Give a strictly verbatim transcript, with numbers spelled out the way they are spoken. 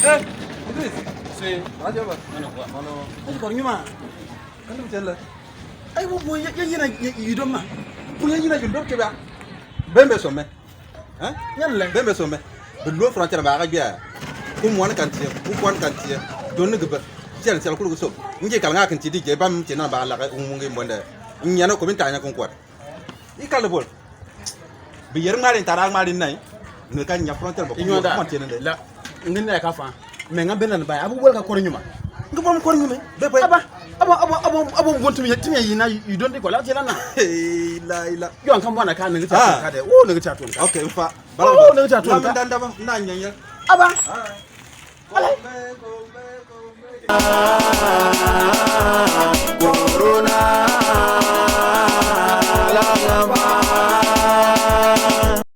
Eh, Idris. Si. Mana, Pak? Mana? Ini baru nyuma. Kan lu jalan. Ay, bu, bu, ya, ya, ya, ya, ya, idom ma. Bu, ya, ya, ya, idom coba. Bembe some. Hah? Nyan le. Bembe some. Belum frontier ba ga biya. Kum wan kan tiya, kum wan kan tiya. Don ni gebe. Tiya, tiya kulu so. Ngi kal nga kan tiya di je bam tiya na ba la ka umungi mbonde. Nyana ko min tanya kon kwat. I kal bol. Bi yer mari tara mari nai. Ni kan nya frontier ba. Inyo da. Kuma tiya de. La. Ngin ne ka fa. Me nga benan ba. Abu bol ka kor nyuma. Ngi bom kor nyuma. Be be. Aba. Abo, abo, abo, abo, bon tumi, tumi yina, you don't think wala jela na. Hey, la, la. Yo, an kan bwana ka ngi ta ka de. Oh, ngi ta tun. Okay, fa. Oh, ngi ta tun. Na, na, na, na, na. Aba. Ala.